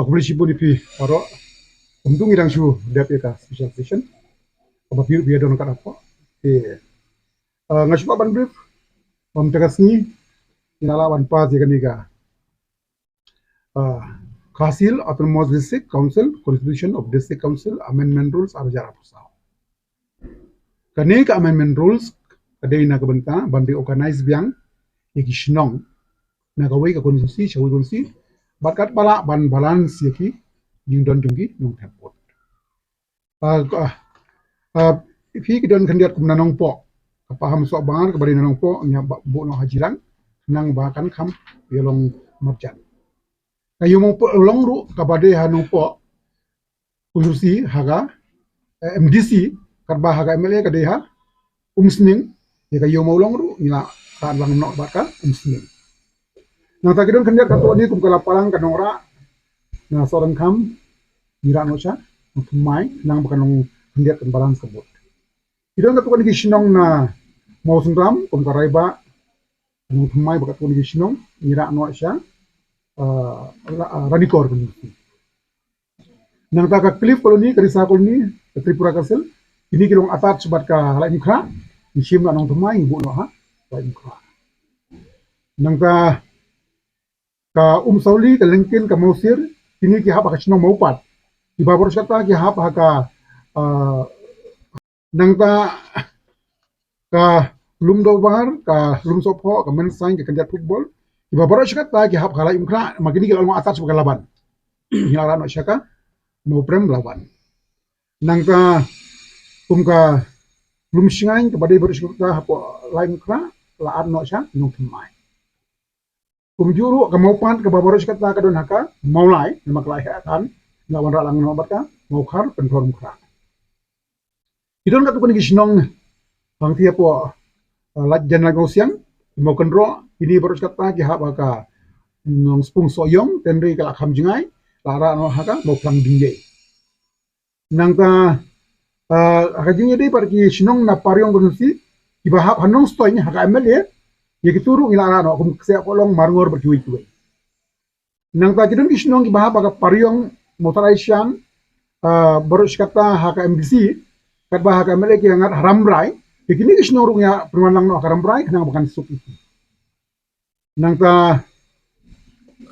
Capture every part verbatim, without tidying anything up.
Khublei shibun ïa phi baroh. Kumtu ngi dang shu dep ïa ka special session. Kaba phi ruh phi ïa don kat hapoh. Te, ah, nga shu kwah ban brief. Bam tang ka sngi ngi la lah ban pass ïa kane ka, ah, Council, Autonomous District Council, Constitution of District Council Amendment Rules ar hajar arphew saw. Kane ka amendment rules ka dei na ka bynta ban reorganize biang ïa ki shnong na kawei ka constituency sha kawei constituency, bad katba lah ban balance ïa ki jingdon jong ki nongthep vote. Ah, ah, ah, phi ki don khyndiat kum na Nongpoh, ka Pahamsohbar kaba dei na Nongpoh, ngi hap buh noh ha Jirang, khnang ba kan kham ïa long marjan. Ka Ïew Mawlong ruh kaba dei ha Nongpoh, constituency ha ka, eh, M D C, katba ha ka M L A ka dei ha Umsning, ïa ka Ïew Mawlong ruh ngi la rah lang noh bad ka Umsning. Nangta ki don khyndiat katto katne kum ka Lapalang, ka Nongrah, na Sohryngkham, ngi rah noh sha Nongthymmai, khnang ba kan long khyndiat kan balance ka vote. Ki don katto katne ki shnong na Mawsynram kum ka Raibah, Nongthymmai bad katto katne ki shnong ngi rah noh sha, ah, la, ah, Ranikor constituency. Nangta ka Cliff Colony, ka Risa Colony, ka Tripura Castle, kine ki long attached bad ka Laitumkhrah, ngi shim na Nongthymmai ngi buh noh ha Laitumkhrah. Nangta ka Umsawli, ka Lyngkyn, ka Mawsir, kine ki hap ha ka shnong Mawpat. Kiba baroh shi katta ki hap ha ka, ah, nangta ka Lumdorbar, ka Lumsohphoh, ka Mynsain, ka Khyndiat Football, kiba baroh shi katta ki hap ha ka Laitumkhrah, ma kine ki la long attached bad ka Laban. Ngi la rah noh sha ka Mawprem Laban. Nangta kum ka Lumshngaiñ kaba dei baroh shi katta hapoh Laitumkhrah, la add noh sha Nongthymmai. Kumjuh ruh ka Mawpat kaba baroh shi katta ka don ha ka Mawlai, namar ka la heh than, ngi la wanrah lang noh bad ka Mawkhar, Pynthorumkhrah. Ki don katto katne ki shnong hangtei hapoh, eh, Laitumkhrah, Laitumkhrah Mawsiang, Mawkynroh, kine baroh shi katta ki hap ha ka Nongspung Sohiong, hynrei ka la kham jngai, la rah noh ha ka Mawphlang Dingïei. Nangta, ah, ha ka jingïadei bad ki shnong na Pariong constituency, kiba hap ha Nongstoiñ ha ka M L A, ïa kito ruh ngi la rah noh kum Ksiah Kohlong, Marngor bad kiwei kiwei. Nangta ki don ki shnong kiba hap ha ka Pariong, Mawthadraishan, ah, baroh shi katta ha ka M D C, katba ha ka M L A ki ngat ha Rambrai, ïa kine ki shnong ruh ngi ïa pynwan lang noh ha ka Rambrai khnang ba kan suk ïa ki. Nangta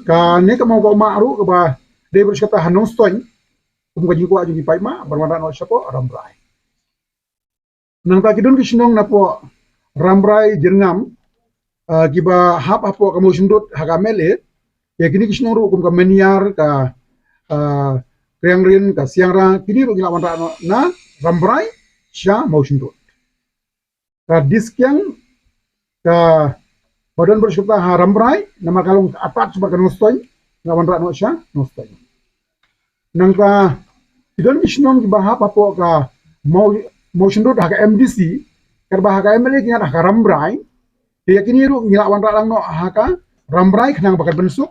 kane ka Mawbahmah ruh kaba dei baroh shi katta ha Nongstoiñ, kum ka jingkwah jong ki paidbah, ban wanrah noh shapoh Rambrai. Nangta ki don ki shnong napoh Rambrai, Jyrngam, ah, kiba hap hapoh ka Mawshynrut ha ka M L A, ïa kine ki shnong ruh kum ka Mynïar, ka, ah, Kriangrin, ka Siangra, kine ruh ngi la wanrah noh na Rambrai sha Mawshynrut. Ka Diskiang, kaba don baroh shi katta ha Rambrai, namar ka long attached bad ka Nongstoiñ, ngi la wanrah noh sha Nongstoiñ. Nangta ki don ki shnong kiba hap hapoh ka Maw, Mawshynrut ha ka M D C, katba ha ka M L A ki ngat ha ka Rambrai, ïa kine ruh ngi la wanrah lang noh ha ka Rambrai khnang ba kan pynsuk,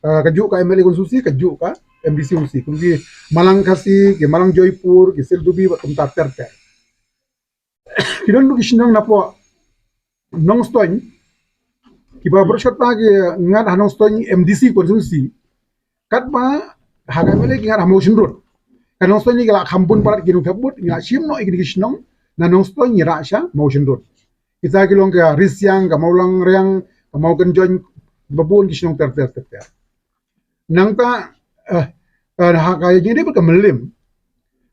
eh, kajuh ka M L A constituency, kajuh ka M D C constituency, kum ki Malang Khasi, ki Malang Joypur, ki Sylldubi bad kumta ter ter. Ki don ruh ki shnong napoh Nongstoiñ, kiba baroh shi katta ki ngat ha Nongstoiñ M D C constituency, katba ha ka M L A ki ngat ha Mawshynrut. Ka Nongstoiñ ki la kham bun palat ki nongthep vote, ngi la shim noh ïa kine ki shnong na Nongstoiñ ngi rah sha Mawshynrut. Kita ki long ka Risiang, ka Mawlangriang, ka Mawkynjoiñ, ba bun ki shnong ter ter ter ter. Nangta, eh, eh, ha ka jingïadei bad ka Mylliem,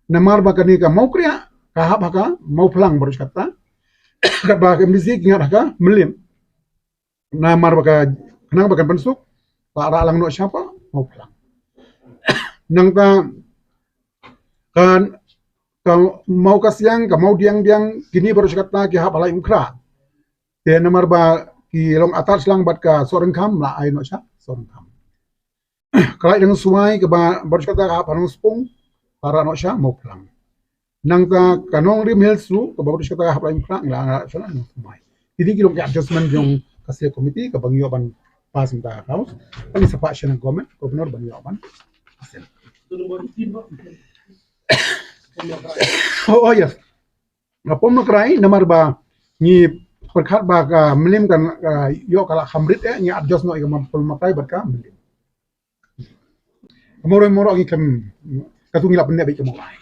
namar ba kane ka Mawkriah ka hap ha ka Mawphlang baroh shi katta, katba ka M D C ki ngat ha ka Mylliem. Namar ba ka, khnang ba kan pynsuk, la rah lang noh shapoh Mawphlang. Nangta ka, ka Mawkasiang, ka Mawdiangdiang, kine baroh shi katta ki hap ha Laitumkhrah. Te namar ba ki long attached lang bad ka Sohryngkham, la ai noh sha Sohryngkham. Ka Laitdangsuai kaba baroh shi katta ka hap ha Nongspung, la rah noh sha Mawphlang. Nangta ka Nongrim Hills ruh kaba baroh shi katta ka hap ha Laitumkhrah, la rah sha Nongthymmai. Kine ki long ki adjustment jong ka Select Committee kaba ngi ïoh ban pass mynta ha House. Ngi sa phah sha na government, governor ban ïoh ban pass. Oh, oh, yes. Nga pom na krai namar ba ngi pyrkhat ba ka Mylliem kan, ah, ïoh ka la kham rit, eh, ngi adjust noh ïa ka Pom na krai bad ka Mylliem. Ka Mawlai Mawroh ngi khlem, katu ngi la pyndep beit ka Mawlai.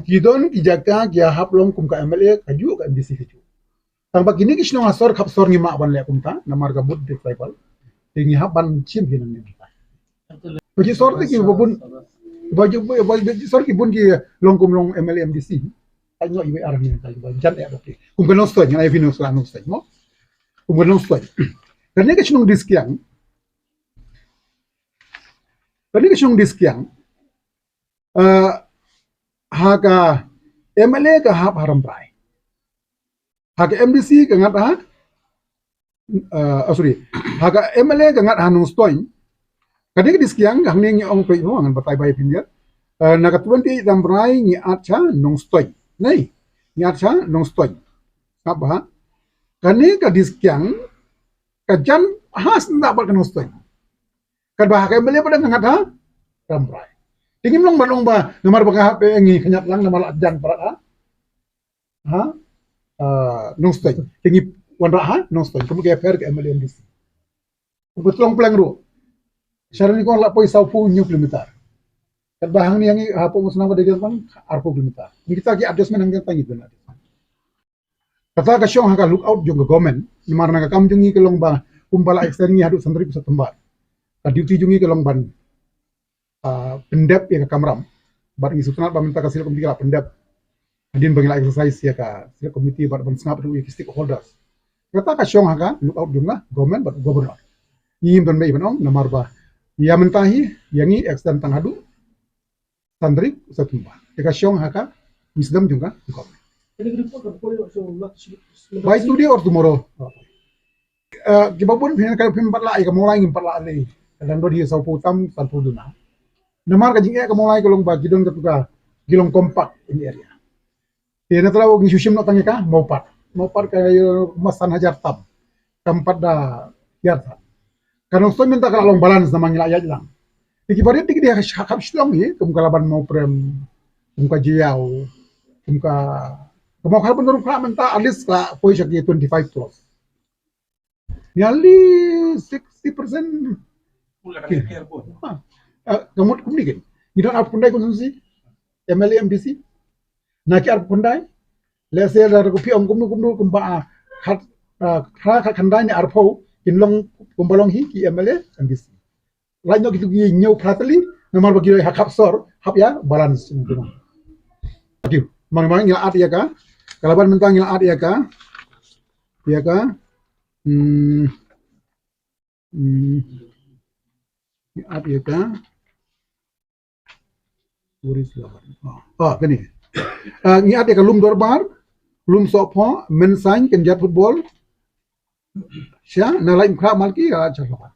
Ki don ki jaka ki hap long kum ka M L A kajuh, ka M D C kajuh. Tang ba kine ki shnong ha sor khap sor ngi mah ban leh kumta namar ka bud de tribal. Te ngi hap ban shim hi nang ngi. Ba jingshor te ki ba bun, ba ju-, ba, ba jingshor ki bun ki long kum long M L A, M D C. Ai noh iwei arngi, ai ba jan eh ba ki. Kum ka Nongstoiñ, ai phi Nongstoiñ, Nongstoiñ mo. Kum ka Nongstoiñ. Kane ka shnong Diskiang. Kane ka shnong Diskiang. Eh, ha ka M L A ka hap ha Rambrai. Ha ka M D C ka ngat ha, eh, oh, sorry. Ha ka M L A ka ngat ha Nongstoiñ. Kane ka Diskiang, hangne ngi ong peit mo, ngan batai bai phin ïa. Eh, na ka twenty-eight Rambrai ngi at sha Nongstoiñ. Nei, ngi at sha Nongstoiñ. Sngap bha. Kane ka Diskiang, ka jan ha sngap bad ka Nongstoiñ. Katba ha ka M L A pat ka ngat ha Rambrai. Te ngim long ban ong ba namar ba ka hap eh ngi khñiat lang namar la jan palat ha. Ha? Ah, Nongstoiñ. Te ngi wanrah ha Nongstoiñ. Kumba ka pher ka M L A M D C. Kumba Tlong Pleng ruh. Sha Ranikor la poi sawphew hynñiew kilometer. Katba hangne hangne hapoh Musnam ka dei bang arphew kilometer. Ngi kita ki adjustment hangne tang ngi don adjustment. Kata ka shong ha ka lookout jong ka government, namar na ka kam jong ngi ka long ba kumba la extend ngi haduh san tarik u September. Ka duty jong ngi ka long ban, ah, pyndep ïa ka kamram. Bad ngi sngewtynnat ba mynta ka select committee ka la pyndep. Hadien ba ngi la exercise ïa ka select committee bad ban sngap ïa ki stakeholders. Kata ka shong ha ka lookout jong ka government bad governor. Ngi ngim don beit ban ong namar ba ïa mynta hi ïa ngi extend tang haduh san tarik u September. Te ka shong ha ka wisdom jong ka government. By today or tomorrow. Eh, kiba bun phin ka phin pat lah ïa ka Mawlai ngim pat lah lei. Ka dang don hi sawphew tam sanphew duna. Namar ka jingeh ka Mawlai ka long ba ki don katu ka, ki long compact in area. Te na tlaw ngi shu shim noh tang ïa ka Mawpat. Mawpat ka ïa ma san hajar tam. Kam pat da ïar tam. Ka Nongstoiñ mynta ka la long balance namar ngi la ïaid lang. Te ki barit te ki dei ha khap Shillong hi, kum ka Laban Mawprem, kum ka Jaïaw, kum ka, ka Mawkhar ban ruh mynta at least ka poi sha ki twenty-five plus. Nearly sixty percent. Ha. Eh, ka mut kumne kin. Ngi don arphew khyndai constituency, M L A, M D C. Na ki arphew khyndai. Let's say da ko phi ong kumno kumno kumba, ah, khat, ah, phra khat khyndai ne arphew kin long kumba long hi ki M L A, M D C. Lait noh kitu ki ñiew phra tylli, namar ba ki ha khap sor, hap ïa balance. Thank you. Mang mang ngi la at ïa ka. Ka Laban mynta ngi la at ïa ka. Ïa ka. Hmm. Hmm. Ngi at ïa ka. Where is Laban? Oh, oh, kane. Ah, ngi at ïa ka Lum Dorbar, Lum Sohphoh, Mynsain, Kynjat Football. Sha, na Laitumkhrah Malki, ah, sha Laban.